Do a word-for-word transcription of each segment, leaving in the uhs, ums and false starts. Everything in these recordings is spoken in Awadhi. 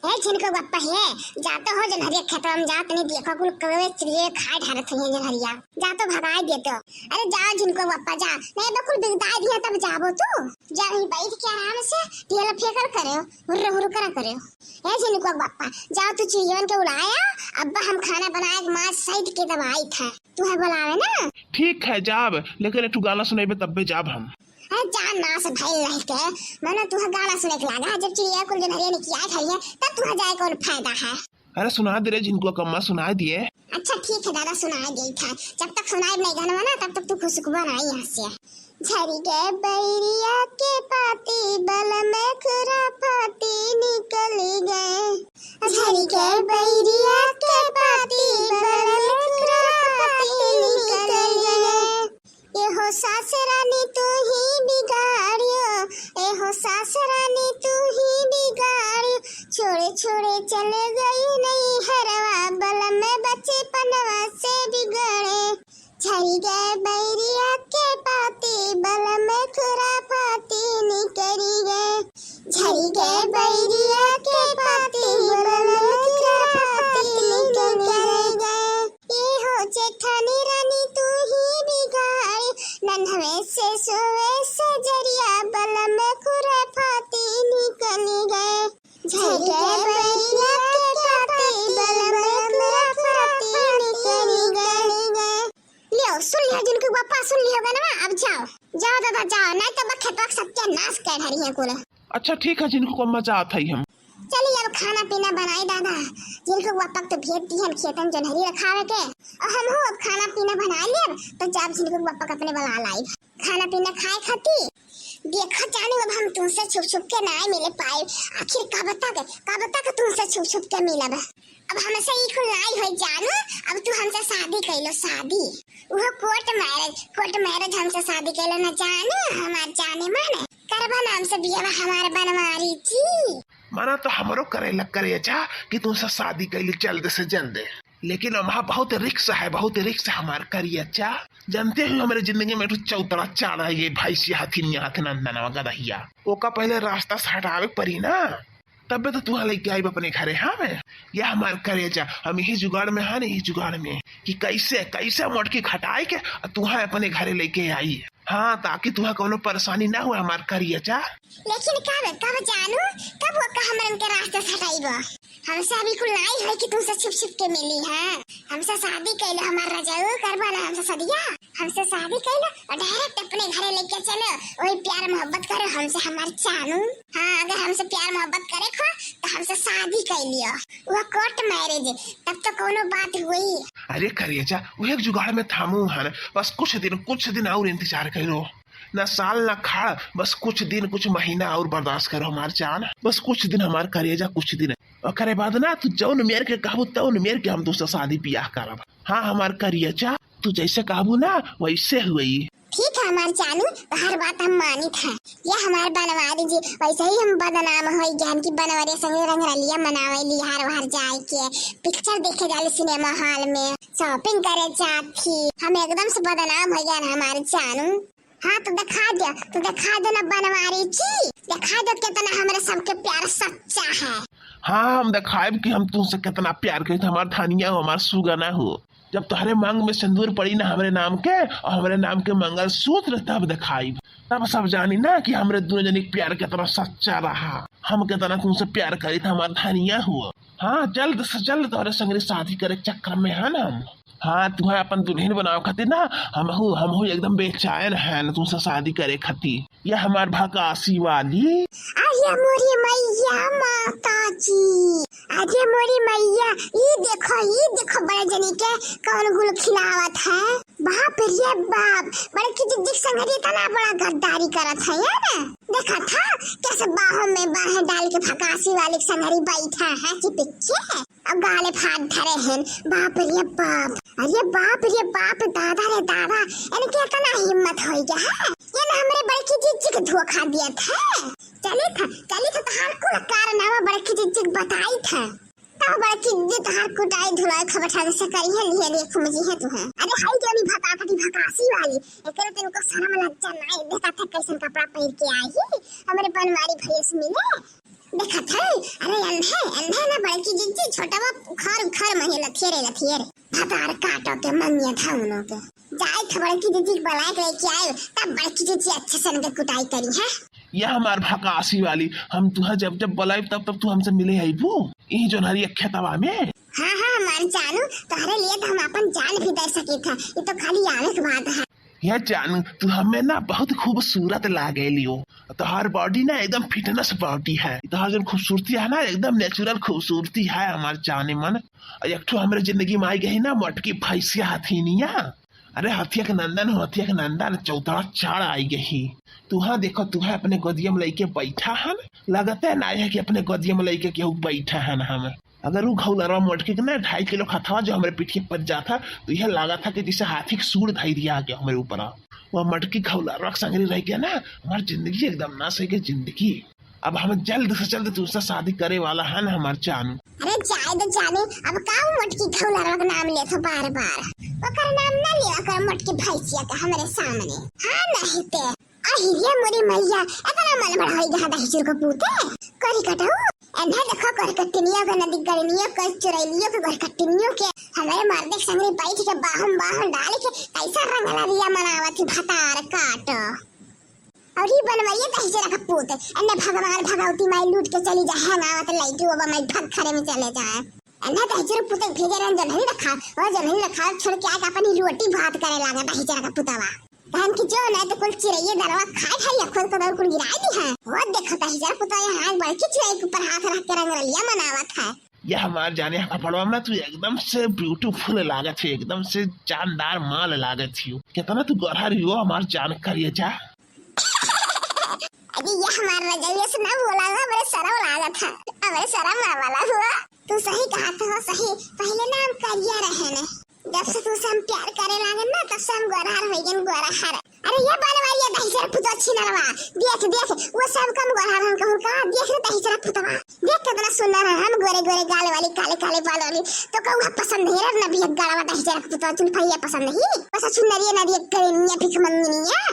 ए झिनकू बप्पा हे, जातो हो जनहरिया खेतवा में, जात नहीं देखो कुल कौवे चिड़िये खाए ढारत हुई हैं जनहरिया। जा तो भगाए देतो। अरे जाओ झिनकू बप्पा जा, नहीं तो कुल बिगदाए दिया तब जाबो तू। जा वहीं बैठ के आराम से ढेला फेंकल करे, हुर्र हुर्र करा करे। ए झिनकू बप्पा, जाओ तू चिड़ियन के उड़ाया, अब्बा हम खाना बनाए के माँ सैद के दबाई था। तू है बोलावे ना। ठीक है जाब, लेकिन एक ठो गाना सुनेबे तब्बे जाब हम। अरे जा नास भइल नहीं के, मने तू गाना सुने के लागा, जब चिड़िया कुल जनहरिया निकिया खड़ी है, तब तू जाए कौन फायदा है? अरे सुना दे रे झिनकू कम्मा, सुना दिए। अच्छा ठीक है दादा, सुना दे था। जब तक सुनाई नहीं गाना ना, तब तक तू खुशकुबा ना आई यहाँ से। झरी गए बैरिया के पाती, बल में खुराफाती निकल गए। झरी गए बैरिया के पाती, बल में खुराफाती निकल गए। एहो सास रानी तू ही बिगाड़ियो, एहो सास रानी तू ही बिगाड़ियो। छोड़े छोड़े चले गई नैहरवा, बल में बचपनवा से बिगड़े। झरी गए बैरिया के पाती, बल में खुराफाती निकरी गए। झरी गए बैरिया के पाती, बल में खुराफाती निकरी गए। ए हो जेठानी रानी तू ही बिगाड़ी, नन्हवे से सोवे से जरिया, बल में खुराफाती निकरी गए। झरी गए बैरिया के पाती, बल में खुराफाती निकरी गए। लियो, सुन लियो झिनकू बप्पा, सुन लियो गाना, अब जाओ, जाओ दादा जाओ, नहीं तो बखेतवा के सत्यानाश कर हरी है कुल। अच्छा ठीक है झिनकू कम्मा, जात है हम। चली अब खाना पीना बनाई दादा, झिनकू बप्पा के तो भेज दी हम खेतन जनहरी रखावे के, और हम हो अब खाना पीना बना लेब, तो जाब झिनकू बप्पा के अपने बुला लाई खाना पीना खाए खाती। देखो जानू अब हम तुमसे छुप छुप के ना मिले पाए, आखिर कब तक, कब तक तुमसे छुप छुप के मिलब? अब हमसे ई कुल नाई होई जानू, अब तू हमसे शादी कैलो, शादी, वो कोर्ट मैरिज, कोर्ट मैरिज हमसे शादी कैलो ना जानू, हमार जाने मन करबा ना हमसे बियाह हमार बनवारी जी। मना तो हमरो करे लग करे अच्छा कि तुमसे शादी कैली जल्द से जल्द, लेकिन वहाँ बहुत रिक्स है, बहुत रिक्स है हमार करी अच्छा। जानते हो हमारे जिंदगी में एक ठो चौतरा चाल है, ये भैंसिया हथिनिया हथिनंदनवा गदहिया, ओका पहले रास्ता से हटावे पड़ी ना। तबे तो तुहा लेके आइब अपने घरे। हाँ मैं, या हमार करेजा, हम यही जुगाड़ में है ना, यही जुगाड़ में कि कैसे, कैसे मोटकी खटाए के आ तुहा अपने घरे लेके आई। हाँ, ताकि तुहा कौनो परेशानी ना हुआ हमार करेजा। लेकिन कब, कब जानू, कब वो का हमरन के रास्ते से हटाइबो? हमसे अभी कुल नाई है कि तुमसे छिप छिप के मिली है। हमसे शादी कैले हमार रजाऊ, करबा ना हमसे सदिया। हमसे शादी कैले और डायरेक्ट अपने घरे लेके चलो, वही प्यार मोहब्बत करो हमसे हमार जानू। हाँ, अगर हमसे प्यार मोहब्बत करे खो तो हमसे शादी कर लियो, वो कोर्ट मैरिज, तब तो कोनो बात हुई। अरे करेजा, वो एक जुगाड़ में थामू हन, बस कुछ दिन, कुछ दिन और इंतजार करो। ना साल ना खाड़, बस कुछ दिन, कुछ महीना और बर्दाश्त करो हमार जान, बस कुछ दिन हमार करेजा, कुछ दिन। ओकरे बाद ना तू जौन मेर के कहबू तौन मेर के हम तुमसे शादी बियाह करब। हाँ हमार करेजा, तू जैसे कहबू ना वैसे हुई। ठीक है हमार जानू, तोहार बात हम मानित है। या हमार बनवारी जी, वैसे ही हम बदनाम होई गए कि बनवरिया संगे रंगरलिया मनावे ली हर बार जाए के, पिक्चर देखे जाली सिनेमा हॉल में, शॉपिंग करे जात थी। हम एकदम से बदनाम हो गए हमार जानू। हाँ तो दिखा दे, तो दिखा दे ना बनवारी जी, दिखा दे कितना हमरे सबके प्यार सच्चा है। हाँ हम दिखाएब कि हम तुमसे कितना प्यार करी, हमार धनिया हो, हमार सुगना हो। जब तोहरे मांग में सिंदूर पड़ी ना हमरे नाम के और हमरे नाम के मंगलसूत्र, तब दिखाई, तब सब जानी ना कि हमरे दोनों जने के प्यार कितना सच्चा रहा, हम कितना तुमसे प्यार करी था, हमार धनिया हुआ। हाँ, जल्द से जल्द तोहरे संगरी शादी करे के चक्कर में है ना हम। हाँ, तुम्हें अपन दुल्हन बनावे खातिर ना हमहू, हमहू एकदम बेचैन है ना तुमसे शादी करे खातिर। या हमार भकासी वाली। अरे मोरी मैया माता जी, अरे मोरी मैया, ई देखो, ई देखो बड़े जनी के कौन गुल खिलावत है। बाप रे बाप, बड़की जिज्जी के संगरी इतना बड़ा गद्दारी करत है, है ना? देखा था कैसे बाहों में बाहें डाल के भकासी वाली के संगरी बैठा है चिपिक के। अब गाले फाड़ धरे हैं। बाप रे बाप, अरे बाप रे बाप, दादा रे दादा, इनके इतना हिम्मत हो गया है? ये ना हमरे बड़की जिज्जी के धोखा दिया था। चली था, चली था, तहार कुल कारनामा बड़की जिज्जी के बताई था। तब बड़की जिज्जी तहार कुटाई धुलाई खबर ठाक से करी है, लिए लिए खुमजी है तुम्हें। अरे हाय जोनी भकाफटी भकासी वाली, एकरे तो इनको शर्म लज्जा ना है, देखा था कैसन कपड़ा पहन के आई है, हमरे बनवारी भैया से मिले। देखत है, अरे अंधे, अंधे ना बड़की जिज्जी, छोटवा उखार, उखार महे लथियरे, लथियरे। भतार काटो के मंगिया धौनो के। जाए थे बड़की जिज्जी के बुलाए के लेके आए, तब बड़की जिज्जी अच्छे से इनके कुटाई करी है। या हमार भकासी वाली, हम तुहा जब जब बुलाइब तब तब तू हमसे मिले अइबू। यही जोनहरी खेतवा में। हाँ, हाँ, हमार जानू, तोहरे लिए तो हम अपन जान भी दे सकी था। ये तो खाली आवे के बात है। या जानू, तू हमें ना बहुत खूबसूरत लागेलियो। तोहार body ना एकदम fitness body है। तोहार जौन खूबसूरती है ना, एकदम natural खूबसूरती है हमार जाने मन। और एक ठो हमरे जिंदगी में आई गई ना मोटकी भैंसिया हथीनिया। अरे हथिया के नंदन हो, हथिया के नंदन, चौतरा चाड़ आई गई। तुहा देखो, तुहा अपने गोदिया में लइके बैठा हन, लगते ना है कि अपने गोदिया में लइके केहू बैठा हन हम। अगर उ घौलरवा मोटकी के ना ढाई किलो खथवा जो हमरे पीठिए पर जाता, तो यह लागत है कि जैसे हाथी के सूंड धई दिया आके हमरे ऊपर। वह मोटकी घौलरवा के संगरी रह गया ना, हमार जिंदगी एकदम नाश हो गई जिंदगी। अब हम जल्द से जल्द तुमसे शादी करे वाला हन हमार जानू। अरे जाए दे जाने, अब का उ मोटकी घौलरवा के नाम लेत हो बार बार? ओकर नाम ना लिया कर मोटकी भैंसिया के हमरे सामने। हाँ नहीं ते। अहि रे मोरी मैया, इतना मन बढ़ाई गया दहिजर को पूते। करी कटाऊ, एन्हे देखो करकटनिया के नदी गरनिया के चुरैलियो के करकटनियो के हमरे मर्दे के संगरी बैठ के बाहम बाहम डाल के कैसा रंगलरिया मनावत ही भतार काट। और ही बनवैया दहिजरा का पूत, एन्ने भगवान भगवती माई लूट के चली जा, हैंगावत लइकी ओबा माई भग घरे में चले जाए। एन्ने दहिजरा पूत भेजे रहन जनही रखा, वो जनही रखा छोड़ के आके अपनी रोटी भात करे लागे दहिजरा का पुतवा। तहन की जो नहीं तो कुल चिरैये दरवा खाए खाई खुद को दौड़ कुल गिराए दी है। वो देखो दहिजरा पुतवा यहाँ एक बड़की चिरैये के ऊपर हाथ रख के रंगरलिया मनावत है। ये हमार जाने है कपड़वा में ना, तू एकदम से beautiful लागत है, एकदम से जानदार माल लागत है। कितना तू गोरहर हो हमार जान करिए जा। अरे ये हमार रजैया से ना बोला ना, बड़े शर्म लागत है, बड़े शर्म वाला हुआ। तू सही कहा तो हो सही, पहले ना हम करिया रहे ने, जब से तू से हम प्यार करे लागन ना तब से हम गोरहर हो गए गोरहर। अरे ये बनवैया दहिजरा पुतवा छिनरवा, देख देख वो सब कम गोरहर हम कहूँ का, देख रे दहिजरा पुतवा। देख कितना सुंदर है, हम गोरे गोरे गाल वाली, काले काले बाल वाली, तो कहूँ पसंद नहीं रे, ना भी गड़वा दहिजरा पुतवा चुलफैया पसंद नहीं, बस सुंदरिया ना दिए करेनिया भिख मंगनिया।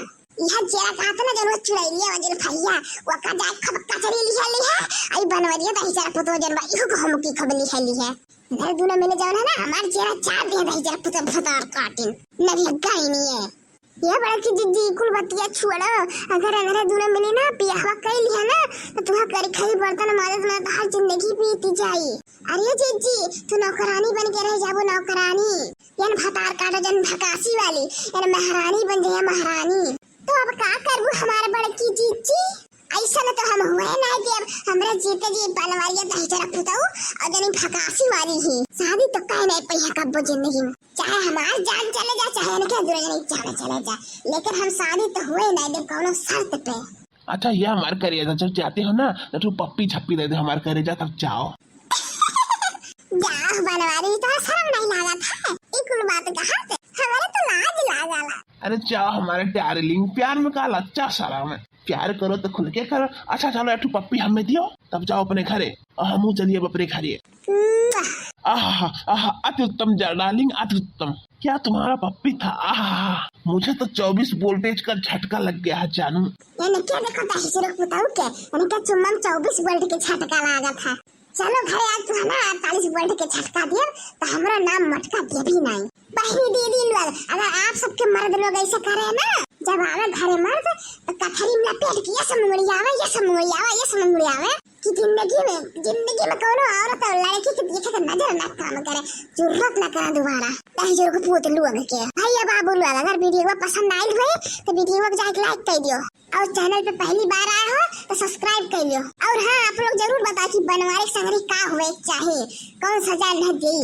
यह जेरा कहत ना जरूर चुड़ैलिया वजल फैया, वो का जाए खब कचरी लिहा लिहा, आई बनवैया दहिजरा पुतवा जन बा, इहू को हम की खब लिहा लिहा। घर दूना मिले जाओ ना, हमार जेरा चार दिन दहिजरा पुतवा भतार काटिन, ना भी गाय नहीं है। ये बड़ा की जिज्जी, कुल बतिया छोड़ो। अगर अंगरे दूनो मिली ना, बियाहवा कई लिहा ना, तो तुहा करी खाई बर्तन माजत में तोहार जिंदगी बीत जाई। अरे जिज्जी, तू नौकरानी बन के रह जाबो, नौकरानी। यन भतार काटो जन भकासी वाली, यन महारानी बन जाइया महारानी। तो अब का करबू हमार बड़की जिज्जी? ऐसा न तो हम हुए ना देब, हमरा जीते जी बनवैया दहिजरा पुतऊ और जनी भकासी वाली ही। शादी तो कह नहीं पई है कब्बो जिंदगी में। चाहे हमार जान चले जा, चाहे इनके दूर नहीं जान चले जा, लेकिन हम शादी तो हुए नहीं देब कौनो शर्त पे। अच्छा, ये हमार करेजा, जब जाते हो ना, तो तू पप्पी झप्पी दे दे हमार करेजा, तब जाओ। जाओ बनवारी, तो शर्म नहीं लागत है? ई कुल बात कहा थे? हमारे तो लाज लागाला। अरे जाओ हमारे डार्लिंग, प्यार में का लच्चा शर्म है? प्यार करो तो खुल के करो। अच्छा चलो, एक ठो पप्पी हमें दियो, तब जाओ अपने घरे और हमहू चलिए अब अपने घरे। आहा, आहा, अति उत्तम जा डार्लिंग, अति उत्तम। क्या तुम्हारा पप्पी था? आहा, मुझे तो चौबीस वोल्टेज का झटका लग गया है जानू। यानी क्या देखो दहिजरा पुतऊ के, यानी क्या चुम्मा में चौबीस वोल्ट के झटका लागा था। चलो घरे, आज तू है ना अड़तालीस वोल्ट के झटका दियो, तो हमरा नाम मटका देबी नहीं। बहिनी दीदी लोग, अगर आप सबके मर्द लोग ऐसे करे ना, जब आवे घरे मर्द, तो कथरी में लपेट के ये सब मुड़ियावे, ये सब मुड़ियावे, ये सब मुड़ियावे कि जिंदगी में, जिंदगी में कोनो औरत और लड़की के देखे के नजर ना काम करे, जरूरत ना करे दोबारा। दहिजरा के पूत लोग के। भैया बाबू लोग, अगर वीडियो पसंद आइल होई, तो वीडियो को जाके like कर दियो। और चैनल पे पहली बार आए हो, तो subscribe कर लियो। और हाँ, आप लोग जरूर बताओ कि बनवारी संगरी का हुए चाहे, कौन सजा न दे।